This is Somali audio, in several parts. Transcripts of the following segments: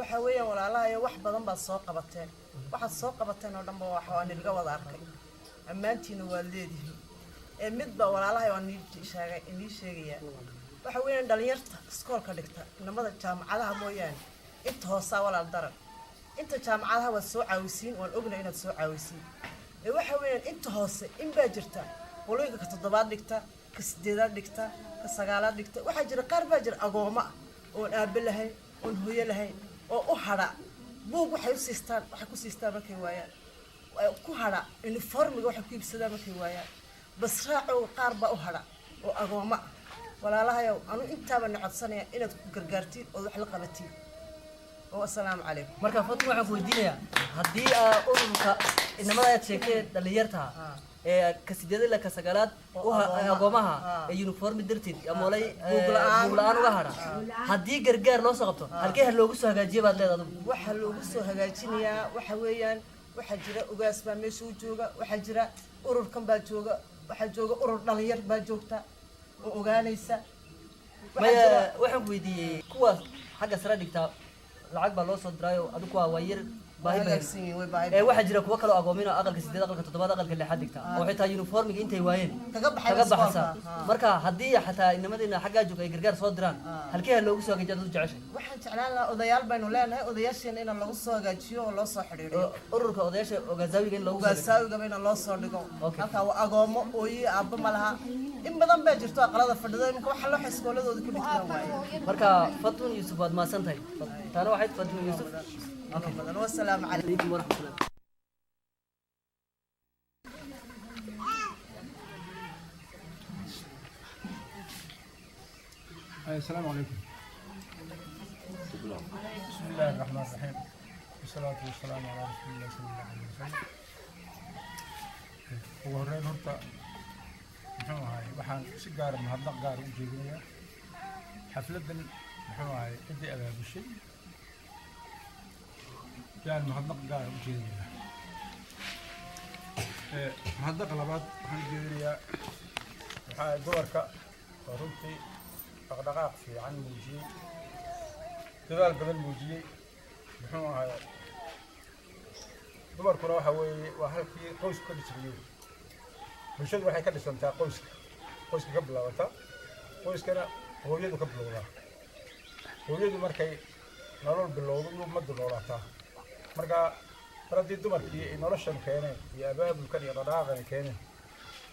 Waxa weeyaan, walaalahayo, wax badan baad soo qabateen. Waxaad soo qabateen oo dhanba waxa waa nilga wada arkay, ammaantiina waad leedihiin. Ee midba, walaalahay, waan nii sheegay, inii sheegayaa, waxa weeyaan dhalinyarta iskoolka dhigta, inamada jaamacadaha mooyaane, inta hoosaa, walaal, daran. Inta jaamacadaha waad soo caawisiin, waan ognahay inaad soo caawisiin. Ee waxa weeyaan inta hoose in baa jirta, qolooyinka ka toddobaad dhigta, ka sideedaad dhigta, ka sagaalaad dhigta. Waxaa jira qaar baa jira agooma ah, oon aabbe lahayn, oon hooyo lahayn, oo u hadha buug waxay u siistaan, waxay ku siistaan markay waayaan, ku hadha uniformiga waxay ku iibsadaan markay waayaan, basraacow qaar baa u hadha oo agooma ah. Walaalahayow, anu intaaba na codsanaya inaad ku gargaartiin ood wax la qabatiin oo assalaamu calaykum. Marka Fatuma, waxaan ku weydiinayaa, haddii ururka inamada aad sheegtay, dhalinyarta ee ka sideed ilaa ka sagaalaad agoomaha ee uniformi darteed ama olay buug la'aan. Buug la'aan uga hadha, haddii gargaar loo soo qabto, halkee ha loogu soo hagaajiye baad leedahay adigu? Waxaa loogu soo hagaajinayaa, waxa weeyaan, waxaa jira ugaas baa meesha u jooga, waxaa jira ururkan baa jooga, waxaa jooga urur dhalinyar baa joogta oo ogaanaysa. Waxaa Maya, waxaan ku weydiiyey, kuwaas xagga sare dhigtaa lacag baa loo soo diraayo, adigu kuwa waa yar baahi waa baa hagaagsan yihiin, way baahi. Ee waxaa jira kuwo kaloo agoomin oo aqalka sideed, aqalka toddobaad, aqalka lixaad dhigta, oo xitaa uniformiga intay waayeen kaga baxay kaga baxasa. iskoolka. Marka haddii xataa inamadiina xaggaa jooga ay gargaar soo diraan, halkee ha loogu soo hagaajiyo aad u jeceshay? Waxaan jeclaan lahaa, odayaal baynu leenahay, odayaasheena in lagu soo hagaajiyo oo loo soo xidhiidhiyo. Oo ururka odayaasha ogaasaawiga in loogu soo hagaajiyo. Ugaasaawiga in loo soo dhigo. Okay. Halkaa waa agoomo, ooyi aabba ma laha. In badan baa jirto aqalada fadhido iminka, waxa loo iskooladooda ku dhigtaan waaye. Marka Fatun Yuusuf, waad mahadsan tahay. Taana waxayd Fatun Yuusuf. Okay. Badan, wasalaamu calaykum. Calaykum waraxmatullah. السلام عليكم. بسم الله الرحمن الرحيم، والصلاة والسلام على رسول الله صلى الله عليه وسلم. Ugu horreyn horta, muxuu ahay, waxaan si gaara mahadnaq gaara u jeedinayaa xafladdan, muxuu ahay, ciddii abaabushay yaan mahadnaq gaara u jeedinayaa. Mahadnaqa labaad waxaan u jeedinayaa waxaa ahay dumarka oo runtii dhaqdhaqaaq fiican muujiyey, dadaal badan muujiyey. Muxuu ahay, dumarkuna waxa weeye waa halkii qoysku ka dhismayey. Bulshadu waxay ka dhisantaa qoyska, qoyska ka bilaabataa, qoyskana hooyadu ka bilowdaa. Hooyadu markay nolol bilowdo iyo ummaddu noolaataa. Marka mar haddii dumarkii ay noloshan keeneen iyo abaabulkan iyo dhaqdhaqaaqan ay keeneen,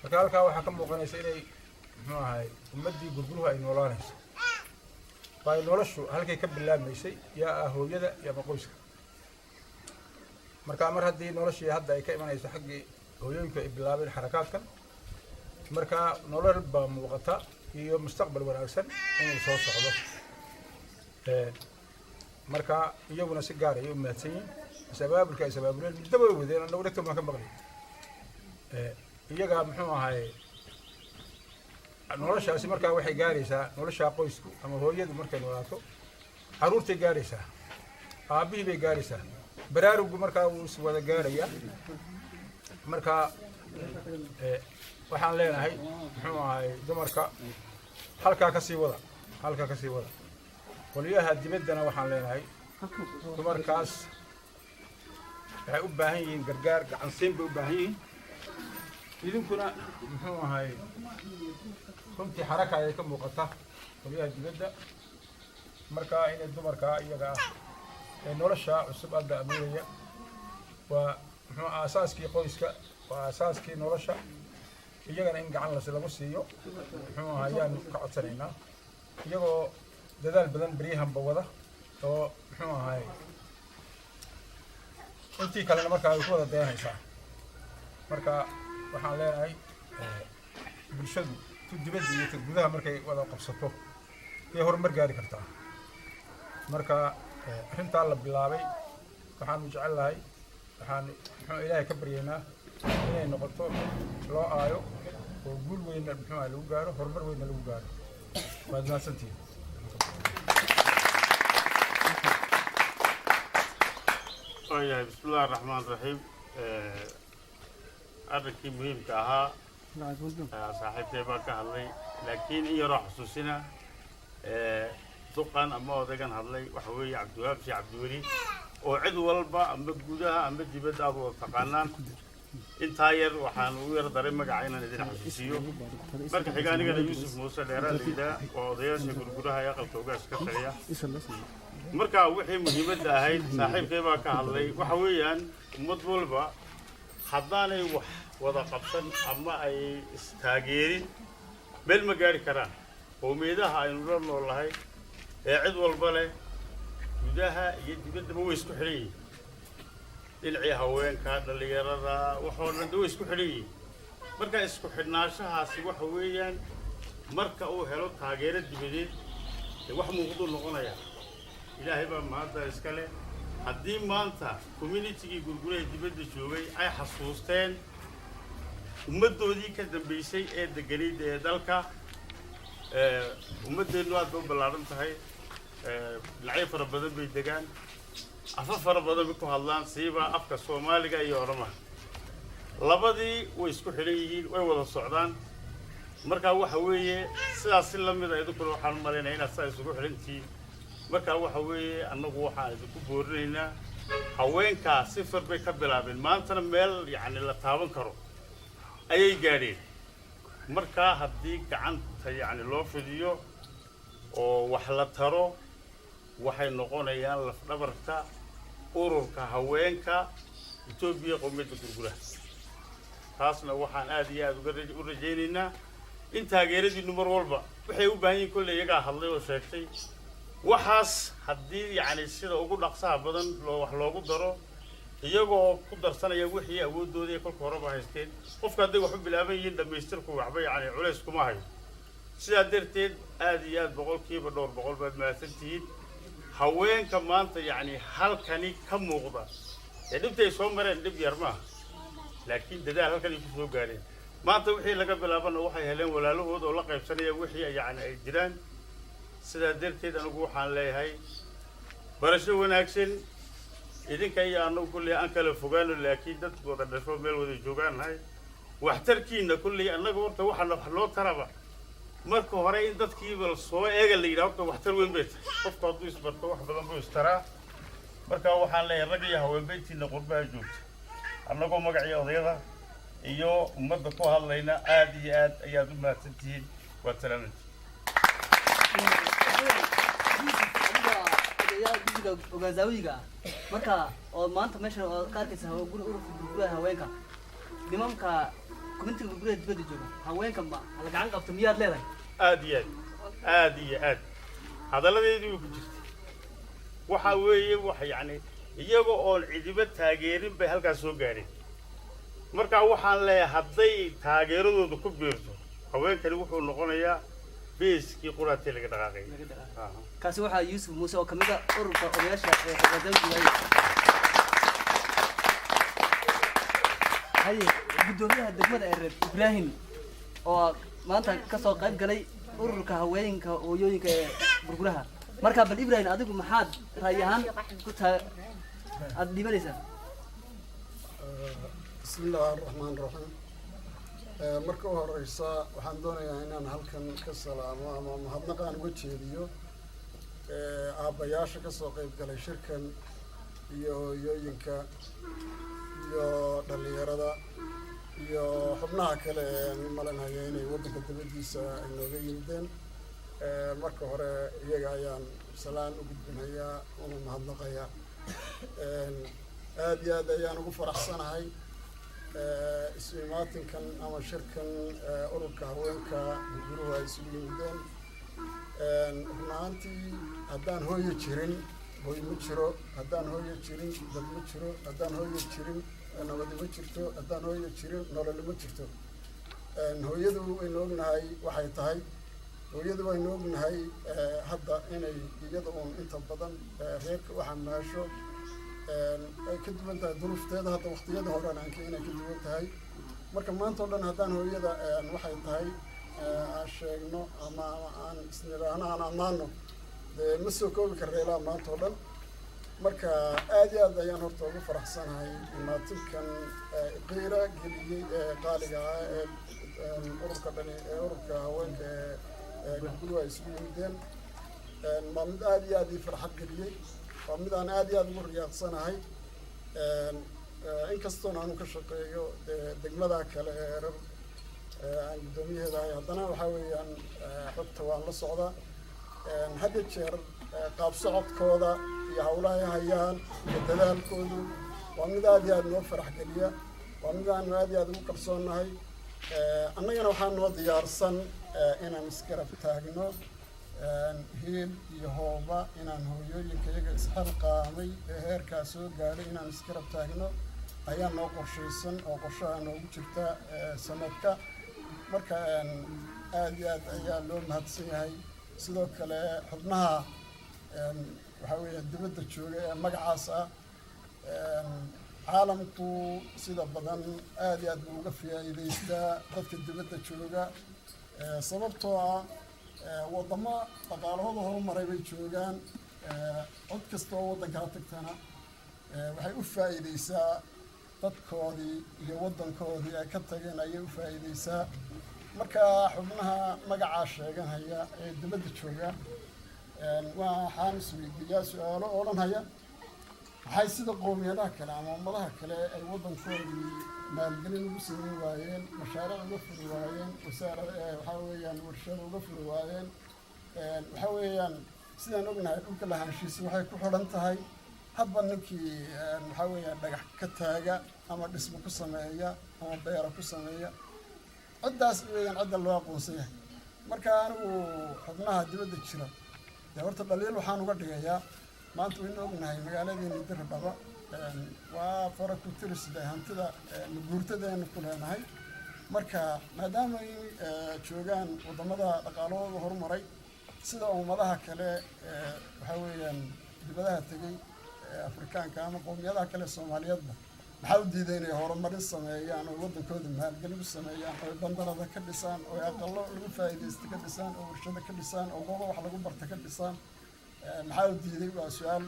marka halkaa waxaa ka muuqanaysa inay, muxuu ahay, ummaddii gurguruhu ay noolaanayso, waayo noloshu halkay ka bilaabmaysay yaa ah hooyada iyo ama qoyska. Marka mar haddii noloshii hadda ay ka imanayso xaggii hooyooyinku ay bilaabeen xarakaadkan, marka nolol baa muuqata iyo mustaqbal wanaagsan inuu soo socdo. Marka iyaguna si gaar ayay u mahadsan yihiin is abaabulka ay is abaabuleen. Muddo way wadeen, annagu dhegta baan ka maqlay. Iyaga, muxuu ahay, noloshaasi markaa waxay gaaraysaa noloshaa qoysku ama hooyadu markay noolaato, carruurtay gaaraysaa, aabbihii bay gaaraysaa, baraarugu markaa wuu is wada gaarayaa. Marka waxaan leenahay, muxuu ahay, dumarka halkaa ka sii wada, halkaa ka sii wada. Qolyaha dibaddana waxaan leenahay, dumarkaas waxay u baahan yihiin gargaar, gacansiin bay u baahan yihiin. Idinkuna, muxuu ahay, runtii xaraka ayay ka muuqata qolyaha dibadda. Marka inay dumarkaa iyaga ah ee nolosha cusub hadda abuuraya, waa muxuu aasaaskii qoyska, waa aasaaskii nolosha, iyagana in gacan las lagu siiyo, muxuu ahaa, ayaanu ka codsanaynaa, iyagoo dadaal badan beryahanba wada oo, muxuu ahay, intii kalena markaa ay ku wada dayanaysaa. Marka waxaan leenahay, bulshadu tu dibadda iyo ta gudaha markay wada qabsato ayay horumar gaari kartaa. Marka arrintaa la bilaabay waxaanu jecel lahay, waxaan, muxuu, Ilaahay ka baryaynaa inay noqoto mid loo aayo oo guul weynna, muxuu ahay, lagu gaaro, horumar weynna lagu gaaro. Waad mahadsantihiin. Waayahay, bismillahi raxmaan raxiim. Arrinkii muhiimka ahaa saaxiibkay baa ka hadlay, laakiin in yaroo xusuusina. Duqan ama odaygan hadlay waxa weeye Cabdiwahaab Sheekh Cabdiweli, oo cid walba ama gudaha ama dibadda aad wada taqaanaan. Intaa yar waxaan ugu yar daray magaca inaan idin xasuusiyo. Marka xiga, anigana Yuusuf Muuse Dheeraa la yidhaah, oo odayaasha Gurguraha ee aqalka ugaas ka taliya. Marka wixii muhiimadda ahayd saaxiibkay baa ka hadlay. Waxa weeyaan, ummad walba haddaanay wax wada qabsan ama ay istaageerin, meel ma gaari karaan. Qowmiyadaha aynu la noolahay ee cid walba leh, gudaha iyo dibaddaba, way isku xidhan yihiin. Dhinacii haweenka, dhallinyarada, waxoo dhan de way isku xidhan yihiin. Marka isku xidhnaanshahaasi waxa weeyaan, marka uu helo taageero dibadeed, dee wax muuqduu noqonayaa. Ilaahay baa maanta iska leh haddii maanta communitygii Gurguraha dibadda joogay ay xasuusteen ummaddoodii ka dambaysay ee degganayd ee dalka. Ummaddeennu aad bay u ballaaran tahay, dhinacyo fara badan bay degaan, afa fara badan bay ku hadlaan, siiba afka Soomaaliga iyo Oromaha. Labadii way isku xidhan yihiin, way wada socdaan. Marka waxa weeye, sidaas si la mid a idinkuna waxaan u malaynaya inaad saa isugu xidhantihiin. Marka waxa weeye, annagu waxaan idinku boorinaynaa, haweenkaa si far bay ka bilaabeen, maantana meel yacni la taaban karo ayay gaadheen. Markaa haddii gacanta yacni loo fidiyo oo wax la taro, waxay noqonayaan lafdhabarta ururka haweenka Etoobiya, qowmiyadda Gurguraha. Taasna waxaan aad iyo aad uga u rajaynaynaa in taageeradiinu mar walba waxay u baahan yihiin. Kolley iyagaa hadlay oo sheegtay waxaas. Haddii yacni sida ugu dhaqsaha badan loo wax loogu daro, iyagoo ku darsanaya wixii awooddoodii ay kolka horeba haysteen, qofka hadday wax u bilaaban yihiin, dhammaystirku waxba yacni culays kuma hayo. Sidaa darteed, aad iyo aad, boqolkiiba dhowr boqol baad mahadsan tihiin. Haweenka maanta yacni halkani ka muuqda ee dhibta ay soo mareen dhib yar maaha, laakiin dadaal halkan ay ku soo gaareen. Maanta wixii laga bilaabana waxay heleen walaalahood oo la qaybsanaya wixii yacni ay jiraan. Sidaa darteed, anigu waxaan leeyahay barasho wanaagsan idinka iyo annagu. Kulley aan kala fogaano, laakiin dad wada dhasho meel wada joogaan nahay. Waxtarkiina kulley annaga horta waxaa wax loo taraba marka hore in dadkiiba soo eega la yidhaha. Horta waxtar weyn bay tahay. Qofku hadduu isbarto, wax badan buu istaraa. Marka waxaan leeyahay, rag iyo haweenba, intiina qurbaha joogta, annagoo magacii odayada iyo ummadda ku hadlayna, aad iyo aad ayaad u mahadsan tihiin. Waa salaamanti. Adiga odayaal guddiga ogaazaawiga ah, marka oo maanta meesha oo ka arkaysa guri ururka Gurguraha haweenka, nimanka communitiga Gurguraha dibadda jooga, haweenka ma hala gacan qabto miyaad leedahay? Aad iyo aad, aad iyo aad. Hadalladeedii way ku jirtay. Waxa weeye, wax yacni iyaga oon cidiba taageerin bay halkaas soo gaadheen. Marka waxaan leeyahay, hadday taageeradooda ku biirto, haweenkani wuxuu noqonayaa beeskii quraatee laga dhaqaaqay. Laga dhaqaaqay. Kaasi waxaa Yuusuf Muuse oo kamid ah ururka odayaasha ee ogaazaawiga. Haye, guddoomiyaha degmada Ereeb Ibraahim, oo maanta kasoo qayb galay ururka haweenka hooyooyinka ee Gurguraha. Marka bal Ibrahim, adigu maxaad ra'yi ahaan ku taa aada dhiibanaysaa? Bismi illaahi araxmaan raxiim. Marka u horeysa, waxaan doonayaa inaan halkan ka salaamo ama mahadnaq aan uga jeediyo aabbayaasha kasoo qeyb galay shirkan iyo hooyooyinka iyo dhalinyarada iyo xubnaha kale ee aan u malanhayo inay waddanka dabadiisa ay nooga yimideen. Marka hore iyaga ayaan salaan u gudbinayaa una mahadnaqayaa. Aad iyo aad ayaan ugu faraxsanahay isu imaatinkan ama shirkan ururka haweenka Gurguruhu ay isugu yimideen. Run ahaantii, haddaan hooyo jirin, hooy ma jiro. Haddaan hooyo jirin, dad ma jiro. Haddaan hooyo jirin, nabadi ma jirto. Haddaan hooyo jirin, nololi ma jirto. Hooyadu waynu ognahay waxay tahay. Hooyadu waynu ognahay hadda inay iyada uun inta badan reerka u xamaasho, ay ka duwan tahay duruufteeda hadda waqtiyada horena anka inay ka duwan tahay. Marka maanta o dhan haddaan hooyada waxay tahay aan sheegno ama aan isnidhaahno aan ammaano, dee ma soo koobi karna ilaa maanta oo dhan. Marka aad iyo aad ayaan horta ugu faraxsanahay imaatinkan qiira geliyey ee qaaliga ah ee ururka dhani ee ururka haweenka ee Gurguruhu ay isugu yimideen. Waa mid aada iyo aada ii farxad geliyey, waa mid aan aada iyo aada ugu riyaaqsanahay. Inkastoon aanu ka shaqeeyo dee degmada kale ee Erar aan guddoomiyaheeda ahay, haddana waxaa weeyaan xogta waan la socdaa had iyo jeer. Qaab socodkooda iyo hawlaha ay hayaan iyo dadaalkoodu waa mid aada iyo aada noo farax geliya, waa mid aanu aada iyo aada ugu kalsoonnahay. Annagana waxaa noo diyaarsan inaan isgarab taagno hiil iyo hooba, inaan hooyooyinka iyaga isxilqaamay ee heerkaa soo gaadhay inaan isgarab taagno ayaa noo qorshaysan oo qorshaha noogu jirta sanadka. Marka aada iyo aad ayaa loo mahadsan yahay. Sidoo kale xubnaha waxaa weeya dibadda jooga ee magacaas ah, caalamku sida badan aada iyo aad buu uga faa'iidaystaa dadka dibadda jooga, sababtoo ah waddamo dhaqaalahooda horumaray bay joogaan. Cod kasta oo waddankaa tagtana waxay u faa'iideysaa dadkoodii iyo waddankoodii ay ka tageen ayay u faa'iideysaa. Marka xubnaha magacaa sheeganhaya ee dibadda jooga waxaan isweydiiyaa su-aalo odhanhaya: maxay sida qowmiyadaha kale ama ummadaha kale ay waddankoodii maalgelin ugu sameyn waayeen, mashaariic uga furi waayeen, wasaara waxaa weeyaan warshado uga furi waayeen? Waxaa weeyaan sidaan ognahay, dhulka lahaanshiisa waxay ku xidhan tahay hadba ninkii waxaa weeyaan dhagax ka taaga ama dhismo ku sameeya ama beera ku sameeya, ciddaas weeyaan cidda loo aqoonsan yahay. Marka anigu xubnaha dibadda jira dee horta dhaliil waxaan uga dhigayaa, maanta waynu ognahay magaaladeena Diridhaba waa fara ku tiris de hantida guurtadeenu ku leenahay. Marka maadaama ay joogaan waddamada dhaqaalahooda horumaray, sida ummadaha kale waxaa weeyaan dibadaha tegey Afrikaanka ama qowmiyadaha kale Soomaaliyeedba, maxaa u diiday inay horumarin sameeyaan oo waddankooda maalgelin u sameeyaan oo bandarada ka dhisaan oo aqalo lagu faa'iidaysta ka dhisaan oo warshado ka dhisaan oo goobo wax lagu barta ka dhisaan? Maxaa u diiday? Waa su-aal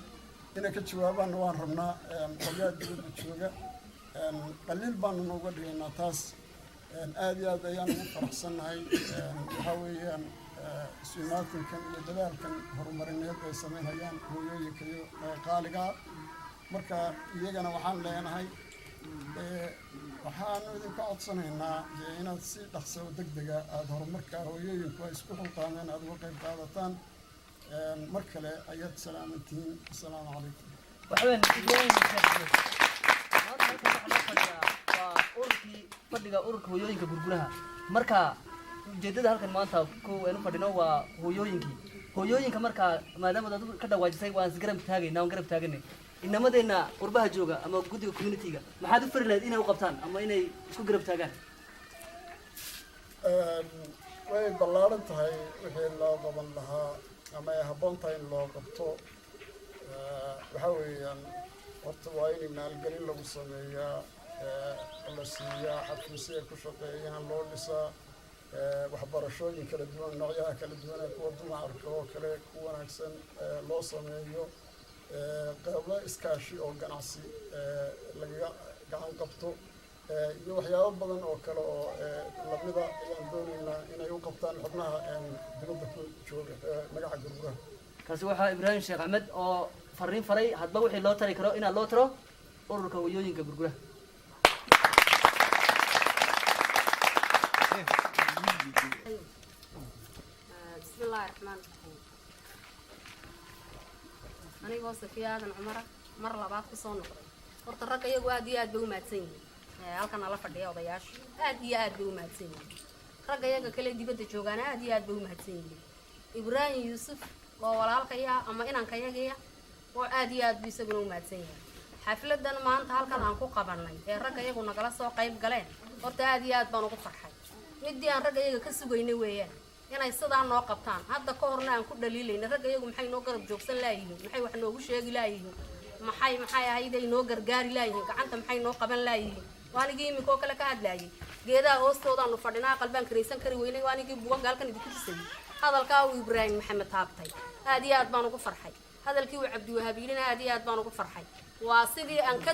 inay ka jawaabaanna waan rabnaa qolyaha dibadda jooga. Dhaliil baanu nooga dhigaynaa taas. Aada iyo aad ayaan ugu faraxsannahay waxaa weeyaan isu imaatinkan iyo dadaalkan horumarineed ay sameynayaan hooyooyinka iyo qaaligaa. Marka iyagana waxaan leenahay, waxaanu idinka codsanaynaa dee inaad si dhaqso oo deg dega aada horumarka hooyooyinku ay isku xilqaameen aada uga qayb qaadataan. Mar kale ayaad salaamantihiin. Asalaamu calaykum. Waxaweyaan Ibrahim Sheekh Axmed, maanta halkan waxaa loo fadhiyaa waa ururkii fadhiga ururka hooyooyinka Gurguraha. Marka ujeedada halkan maanta kow aynu fadhino waa hooyooyinkii, hooyooyinka. Marka maadaama aad adigu ka dhawaajisay, waan isgarab taagaynaa, waan garab taaganay inamadeenna qurbaha jooga ama guddiga community-ga. Maxaad u fari lahayd inay u qabtaan ama inay isku garab taagaan? Way ballaaran tahay wixii loo qaban lahaa ama ay habboon tahay in loo qabto. Waxaa weeyaan horta waa in maalgelin lagu sameeyaa, la siiyaa xafiisyo ay ku shaqeeyaan, loo dhisaa, waxbarashooyin kala duwan, noocyaha kala duwan ee kuwa dumarka oo kale ku wanaagsan loo sameeyo, qeybo iskaashi oo ganacsi lagaga gacan qabto iyo waxyaabo badan oo kale oo lamida ayaan doonaynaa inay u qabtaan xubnaha dibadda ku jooga magaca Gurguraha. Kaasi waxaa Ibraahim Sheekh Axmed oo fariin faray hadba wixii loo tari karo inaad loo taro ururka hooyooyinka Gurguraha. بسم الله الرحمن الرحيم. Anigoo Safiya Aadan Cumara mar labaad kusoo noqday, horta ragga iyagu aad iyo aad bay u mahadsan yihiin. Halkan nala fadhiya odayaashu aad iyo aad bay u mahadsan yihiin. Ragga iyaga kale dibadda joogaana aad iyo aad bay u mahadsan yihiin. Ibraahim Yuusuf oo walaalkaya ama inankayagaya oo aad iyo aad buu isaguna u mahadsan yahay. Xafladan maanta halkan aan ku qabanay ee ragga iyagu nagala soo qayb galeen, horta aad iyo aad baan ugu farxay. Midii aan ragga iyaga ka sugaynay weeyaan inay sidaa noo qabtaan. Hadda ka horna aan ku dhaliilayna ragga iyagu, maxay noo garab joogsan laayihiin, maxay wax noogu sheegi laayihiin, maxay ahayd ay noo gargaari laayihiin, gacanta maxay noo qaban laayihiin? Waanigii iminka oo kale ka hadlaayay, geedaha hoostoodaanu fadhinaa, qalbaan karaysan kari weynay. Waanigii bugaga halkan idinku tusayay. Hadalkaa uu Ibraahim Maxamed taabtay aad iyo aad baan ugu farxay. Hadalkii uu Cabdiwahaab yidhina aad iyo aad baan ugu farxay. Waa sidii aan ka